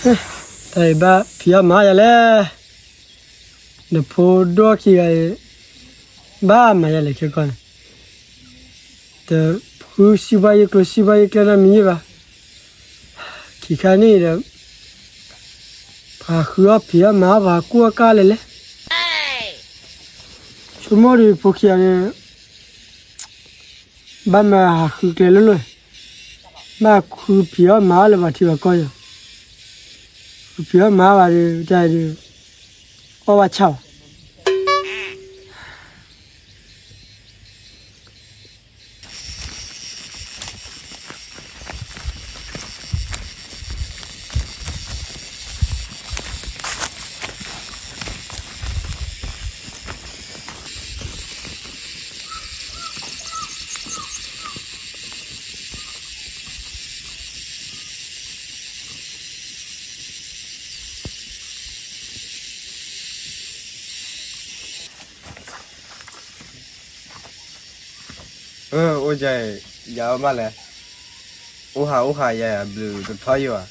တၢ်အံၤဘၣ်ဖံးအီၣ်မၤအီၣ်ယၤလဲၣ်, နဖိဒိၣ်ခံဂၤအံၤ ဘၣ်မၤယၤလဲၣ်ခဲကီၢ်န့ၣ်, တဃုစံးပှၤယကျိၤစံးပှၤယကျဲနီတမံၤဘၣ်. ခံခါန့ၣ်ဒီး ပှၤဃုအီၣ်ဖံးအီၣ်မၤအီၣ် ပှၤကူၣ်အီၣ်ကၢ်လဲၣ်လဲၣ်. ဆိကမိၣ်ဒီးဖိခံဂၤန့ၣ် ဘၣ်မၤဟးဃုကျဲလိၤလိၤ, ဘၣ်ဃုဖံးအီၣ်မၤအီၣ်လၢပှၤထံပှၤကီၢ်ယၤ, ဃုဖံးအီၣ်မၤအီၣ်ဘၣ်ဒီး တၢ်အံၤဒီး အီၣ်ဘၣ်ဆၣ်ဘၣ်. အိၣ်ယၤ, ယၤအီၣ်ဘၣ်လဲၣ်, အိၣ်ဟးအိၣ်ဟးယၤ ဘျုးတထီယိာ်ဧါ.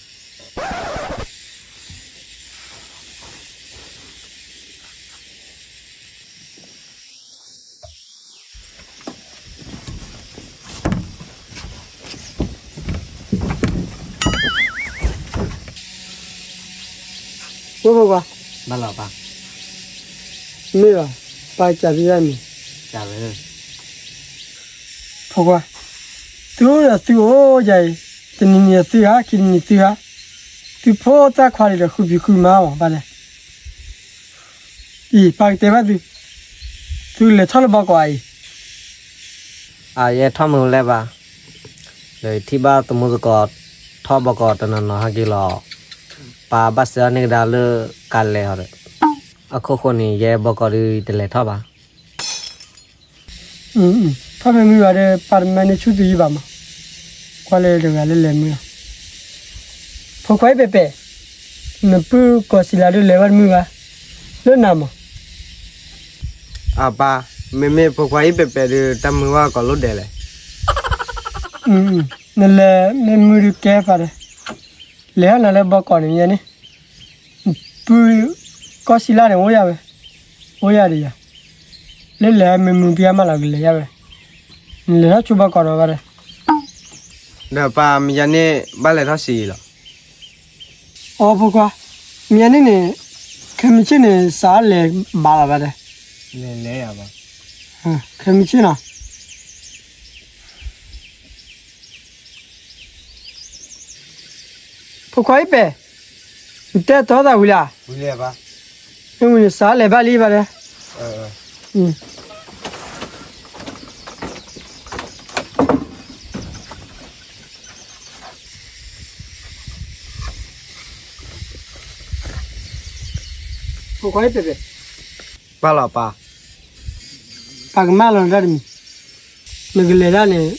ဖိခွါ, မ့ၢ်ဘၣ်, ပၢ်ကးသုယၤန့ၣ်, ဖိခွါ, သုဒီးသုအိၣ်ယၤအံၤ, တနံၤနံၤသုဟး ခံနံၤနံၤသုဟး, သုဖိသၣ်ခွါဒံးဒီး ဃုဖံးဃုမၤအီၣ်ဘၣ်လဲၣ်. အံၤ ပၢ်ကတဲဘၣ်သု, သုလဲၤထီၣ်လၢဘီကီးအံၤ. အယဲထီၣ်မုာ်လဲၣ်ဘၣ်, ဒီးယထံၣ်ဘၣ်သမူသကိးထီၣ်ဘီကီးတနီၤနီၤဟဲက့ၤလီၤ, ပၢ်ဘၣ်စၢၤအီၤန့ၢ်ကဒါလၢကါလဲၤဟီဒီး, အခိၣ်ဃိန့ၣ် ယဲဘီကီးဒုးတလဲၤထီၣ်ဘၣ်. ထီၣ်မ့ၢ်မုာ်ဘၣ်ဒီး ပၢ်တမၤန့ၢ်ဆူၣ်သုယံာ်ဘၣ်မး, ကွၢ်လၢတဂၤလၢလဲၤမုာ်လီၤ. ဖိခွါအံၤပဲာ်ပဲာ်, နပုၢ်ကီၢ်စံလၤဒုးလဲၤဝဲတမုာ်ဘၣ်, လၢနၤမး. အပၢ်, မ့မ့ၢ်ဖိခွါအံၤပဲာ်ပဲာ်ဒုး တၢ်မုာ်ဘၣ်ကီးလိၣ်ဒဲးလဲၣ်. နလဲၤမ့ၢ်မုာ်ဒုးကဲပၢ်ဒီး, လဲၤဟီၣ်နၤလၢဘီကီးန့ၣ်မ့ၢ်န့ၣ်, ပုၢ်ကီၢ်စံလၤန့ၣ် အိၣ်ယၤဝဲ, အိၣ်ယၤဒီးယၤ, လၢလဲၤမ့ၢ်မုာ်ပယါမးလီၤ ကလဲၤယၤဝဲ, နလဲၤထီၣ်ဆူဘီကီးနီၤဘၣ်ဒီး. ဒီးပၢ်မ့ၢ်ယၤန့ၣ် ဘၣ်လဲၤထီၣ်စံလီၤ. အိ ဖိခွါ, မ့ၢ်ယၤန့ၣ်န့ၣ်, ခဲမုၢ်ဆ့ၣ်န့ၣ် စးလဲၤဘၣ်လီၤဘၣ်ဒီး, လဲၤလဲၤယၤဘၣ်, ခဲမုၢ်ဆ့ၣ်နီၤ. ဖိခွါအံၤပဲာ်, နတဲတီသးဝံၤလံဧါ, မ့ၢ်ဝံၤန့ၣ် စးလဲၤဘၣ်လံဘၣ်ဒီး. ဖိခွါအံၤပဲာ်ပဲာ်, ဘၣ်လီၤပၢ်, ပၢ်ကမၢလီၤနတၢ်တမံၤ, နကလဲၤဒၣ်န့ၣ်,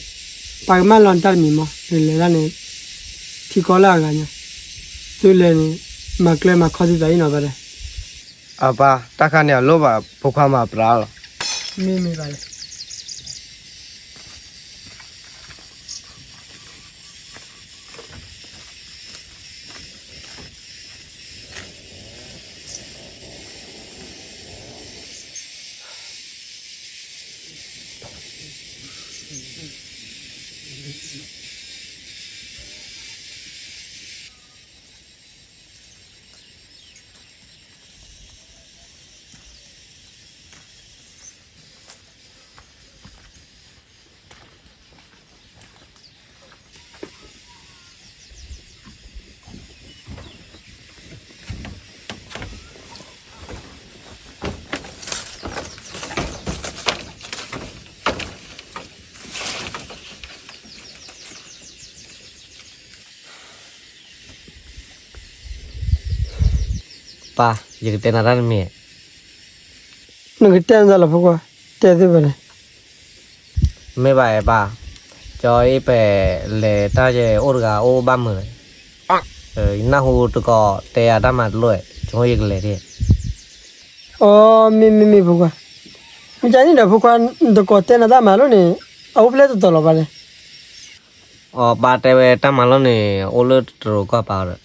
ပၢ်ကမၢလီၤနတၢ်တမံၤမး နလဲၤဒၣ်န့ၣ်, ထံကီၢ်လၢအဂၤညါ, သုလဲၤန့ၣ်, မၤကျဲမၤခီသုသးအံၤနီၤဘၣ်ဒီး. အပၢ်, တၢ်ခါန့ၣ်အလိၣ်ဘၣ် ဖိခွါမၤပြးလီၤ. မ့မ့ၢ်ဘၣ်လဲၣ်. ပၢ်, ယကတဲနၤတၢ်တမံၤ. နကတဲနၤလီၤဖိခွါ, တဲသ့ၣ်ဘၣ်န့ၣ်. မ့ၢ်ဘၣ်အဲၣ်ပၢ်, ကၠီအ့ၣ်ပဲာ်လဲၤတၢ်ယဲအိၣ်တဂၤအိၣ်ဘၣ်မုာ်, ယနၢ်ဟူတကိးတဲယၤတၢ်မၤတလိၣ်, ဆိကမိၣ်ယကလဲၤဒၣ်. အိ မ့မ့မ့ၢ်ဖိခွါ, မ့ၢ်ကန့ၣ်ဒီးဖိခွါ, နတကိးတဲနၤတၢ်မၤလိန့ၣ်, အအိၣ်ဖဲလဲၣ်တတီၤလီၤပၢ်န့ၣ်. အိ ပၢ်တဲဝဲတၢ်မၤလိန့ၣ် အိၣ်လၢတရူးကီၢ်ပၢ်ဒီး.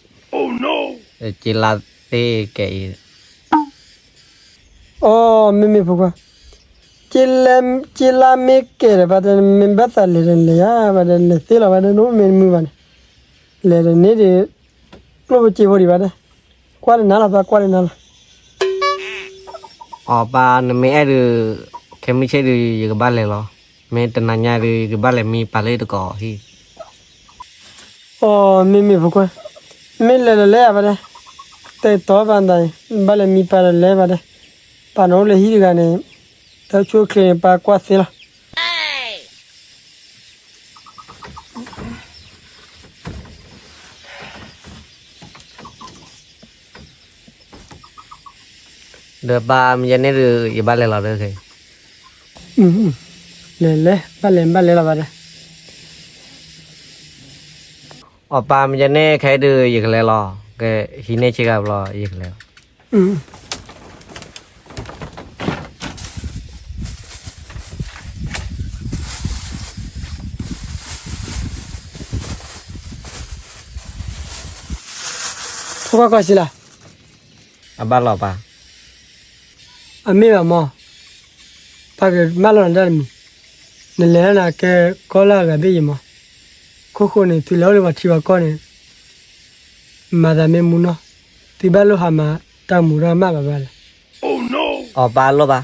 က့လါသ့ကဲအံၤ, အိ မ့မ့ၢ်ဖိခွါ, က့လါမ့ၢ်ကဲဒီး ဘၣ်တဲ မ့ၢ်ဘၣ်သးလဲၤဒီးလဲၤယါ ဘၣ်တဲ လဲၤသ့လီၤ ဘၣ်တဲ နအိၣ်မ့ၢ်တမုာ်ဘၣ်န့ၣ်, လဲၤဒီးန့ၣ်ဒီး ကျိၣ်ဖိစ့ဖိဒံး ဘၣ်တဲ, ကွၢ်လၢနၤလီၤ ပၢ်ကွၢ်လၢနၤလီၤ. အိ ပၢ် နမ့ၢ်အဲၣ်ဒုး ခဲမုၢ်ဆ့ၣ်ဒုး ယကဘၣ်လဲၤလီၤ, မ့ၢ်တနၤညါဒုး ယကဘၣ်လဲၤမံပၢ်လၢတကိးဟံၣ်. အိ မ့မ့ၢ်ဖိခွါ, မ့ၢ်လဲၤဒီးလဲၤယါ ဘၣ်တဲ, တတီၤဘၣ်နသးန့ၣ် ဘၣ်လဲၤမံပၢ်ဒီးလဲၤ ဘၣ်တဲ, ပၢ်နအိၣ်လၢဟံၣ်တဂၤန့ၣ်, တၢ်ဆူၣ်ချ့န့ၣ် ပၢ်ကွၢ်သ့လီၤ. ဒီးပၢ် မ့ၢ်ယဲန့ၣ်ဒုး ယဘၣ်လဲၤလီၤဒီး, လဲၤလဲၤ ဘၣ်လဲၤ ဘၣ်လဲၤလီၤ ဘၣ်တဲ. အိ ပၢ် မ့ၢ်ယဲန့ၣ် ခဲအံၤဒုး ယကလဲၤလီၤ, ကဟံးန့ၢ်ဆ့ကၤဘျီ ယကလဲၤလီၤ. ဖိခွါကီၢ်စံလၤ, အဘၣ်လီၤပၢ်. အမ့ၢ်ဘၣ်မး, ပၢ်ကမၢလီၤနၤတၢ်တမံၤ, နလဲၤလၢနၤကဲကီလၢအဂၤဘ့ၣ်ယံၤမး, ခိၣ်ဃိန့ၣ် တုၤလဲၤအိၣ်လၢပှၤထံပှၤကီၢ်န့ၣ်, မၤသးမ့ၢ်မူနီၢ်, သုဘၣ်လိၣ်ဟးမၤတၢ်မူတၢ်မၢ်ဘၣ်ဘၣ်လဲၣ်. အိ ပၢ်လိၣ်ဘၣ်,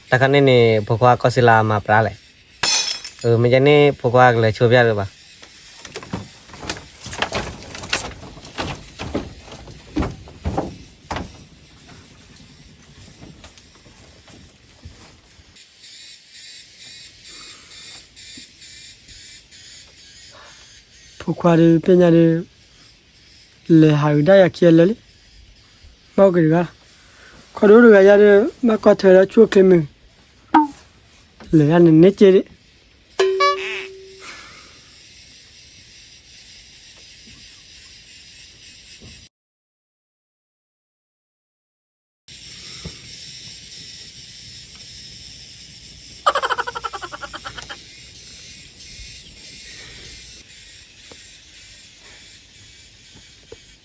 တၢ်ခါန့ၣ်န့ၣ် ဖိခွါကီၢ်စံလၤမၤပြးလဲၣ်. မ့ၢ်ယဲန့ၣ် ဖိခွါကလဲၤဆိဖၠၣ်ဒံးဘၣ်. ဖိခွါဒီး ပညါဒီး လဲၤဟးဂုာ်ဒၣ်ယၤခံအလၢာ်လံ, ဘၣ်အိၣ်က့ၤတဂၤလီၤ, ခီဒိတဂၤယါဒီး ဘၣ်ကွၢ်ထွဲဒီးဆူၣ်အိၣ်ချ့မုၢ်, လဲၤဒၣ်န့ၣ်န့ၢ်က့ဒံး.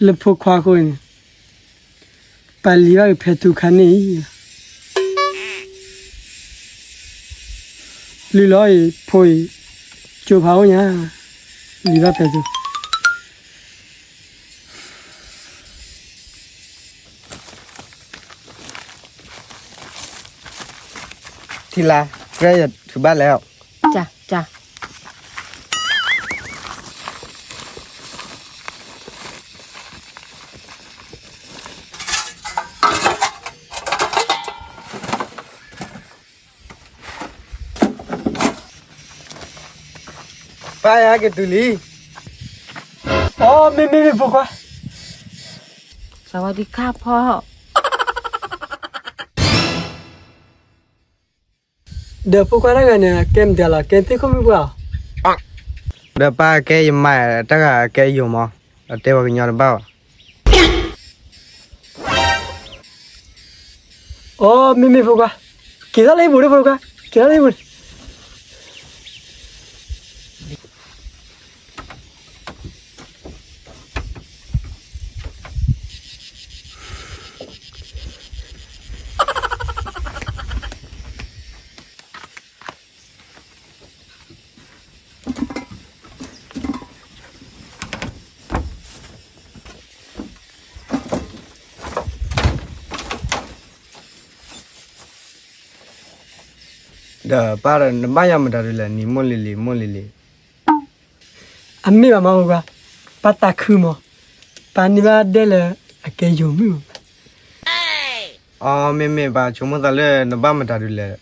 လၢဖိခွါအဃိန့ၣ်, ပၢ်လံၤဘၣ်က့ၤဖဲသူခါန့ၣ်အံၤ, လုၢ်လီၤအံၤဖိအံၤ, ကၠိဖးအိၣ်ညါ, လံၤဘၣ်ဖဲသူ ထံလါ, ကြၢးယထုးဘၣ်လဲၣ်. ပၢ်ယၤက့ၤတုၤလံ. အိ မ့မ့ၢ်မ့ၢ်ဖိခွါ, စဝၤဒံခါဖီ ဒီးဖိခွါတဂၤန့ၣ် ကဲမတၤလီၤ, ကဲသ့ၣ်ခိၣ်မုၣ်ပှၢ်အီၤ, ဒီးပၢ်ကဲယမါတဂၤကဲယိာ်မး, အတဲပှၤကညီတဘၣ်ဘၣ်. အိ မ့မ့ၢ်ဖိခွါ, က့ၤထီၣ်လၢဟံၣ်ပူၤဒီးဖိခွါ, က့ၤထီၣ်လၢဟံၣ်ပူၤန့ၣ်. ဒီးပၢ်ဒီး နဘၣ်ယၤမတၤဒုလဲၣ်, နံၤမိၢ်လံၤလံၤ မိၢ်လံၤလံၤ. အမ့ၢ်ဘၣ်မးဖိခွါ, ပၢ်သးခုမး, ပၢ်န့ၢ်ဘၣ်ဒဲလၢအကဲယိာ်မုၣ်မး. အိ မ့မ့ၢ်ပၢ်ဆိကမိၣ်သးလၢ နဘၣ်မတၤဒုလဲၣ်.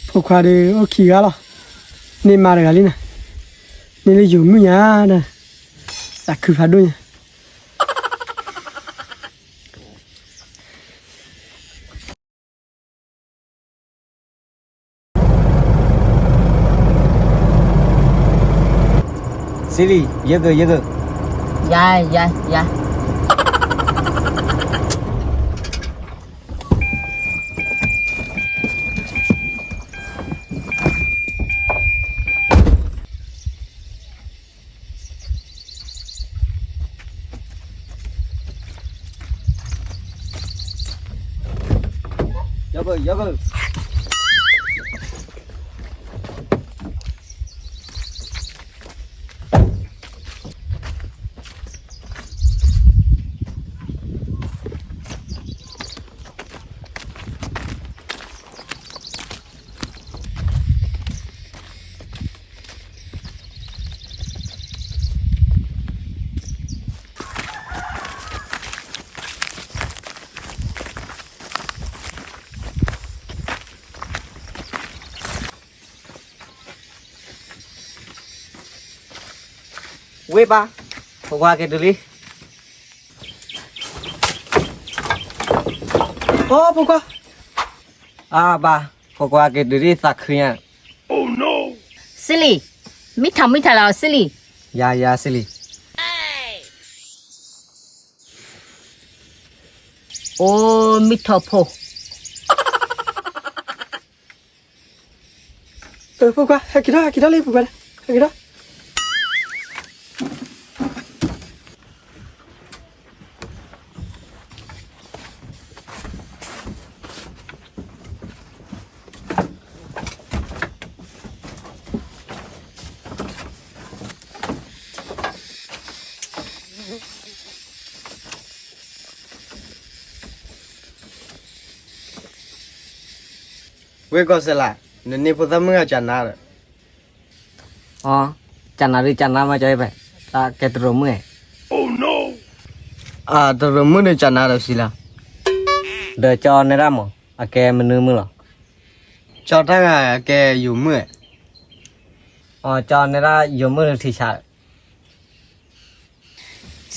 ဖိခွါဒီးအိၣ်ခံဂၤလီၤ, န့ၢ်မါတဂၤလံန့ၣ်, န့ၢ်လၢယိာ်မုၣ်ညါဒီး, သးခုဖးဒိၣ်ညါ. စံလံ, ယဲၢ်သု, ယဲၢ်သု. ယၤ, ယၤ, ယၤ. ဝ့ၢ်ပၢ်, ဖိခွါက့ၤတုၤလံ. အိ ဖိခွါ, အါဘၣ်, ဖိခွါက့ၤတုၤလံသးခုညါ. စ့လံ, မံထီၣ်မံထီၣ်လီၤစ့လံ. ယၤယၤစ့လံ. အိ မံထီၣ်ဖိ. ဖိခွါ, ဟဲက့ၤထီၣ် ဟဲက့ၤထီၣ်လံ ဖိခွါ, ဟဲက့ၤထီၣ်. ဝ့ၢ်ကီၢ်စဲလး, နန့ၢ်ဖိသၣ်မုၣ်အကၢ်နါဒီး. အ, ကၢ်နါဒုးကၢ်နါမးကၠီဖဲ, တၢ်ကဲတရူးမုၣ်. အ, တရူးမုၣ်ဒုးကၢ်နါဒီးစံလီၤ. ဒီးကၠီနဲဒၣ်မး, အကဲမနုၤမုၣ်လီၤ. ကၠီတၢ်ဂၤအကဲယိၤမုၣ်. အ, ကၠီနဲဒၣ်ယိၤမုၣ်လၢထံဆါ.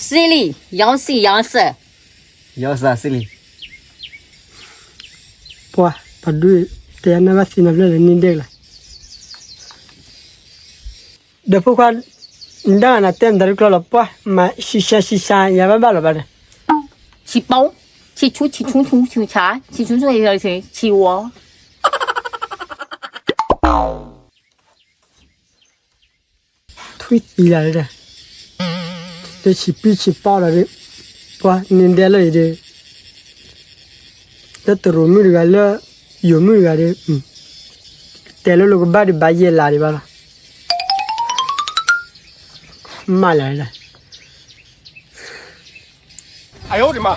စ့လံ, ယီၤစံယီၤစၢၢ်. ယီၤစၢၢ်စ့လံ. ပှၤ, ပှၤဒုး, တဲနဘၣ်သံနဖျၢၣ်လၢနံၣ်ဒဲကလါ. ဒီးဖိခွါ, နဒၣ်နတဲမတၤတကျီလီၤ ပှၤ, မၤဆံဆါဆံဆါ ယၤဘၣ်ဘၣ်လီၤဘၣ်ဒီး. ဆံပီ, ဆံဆူ, ဆံဆူဆူဆူဆါ, ဆံဆူဆူဆံဝီ. ထွံၣ်သံလၢ်ဒၣ်, လၢဆံပံၣ်ဆံပီၣ်လီၤဒုး, ပှၤန့ၣ်ဒဲလၢအံၤဒုး, လၢတရူးမုၣ်တဂၤလၢ, ယိၤမုၣ်တဂၤဒုး, တဲလိာ်လိာ်ကဘၣ်ဒုးဘၣ်ယဲၢ်လါဒံးဘၣ်လီၤ, မၢလၢ်ဒၣ်. အယိဒံးမး.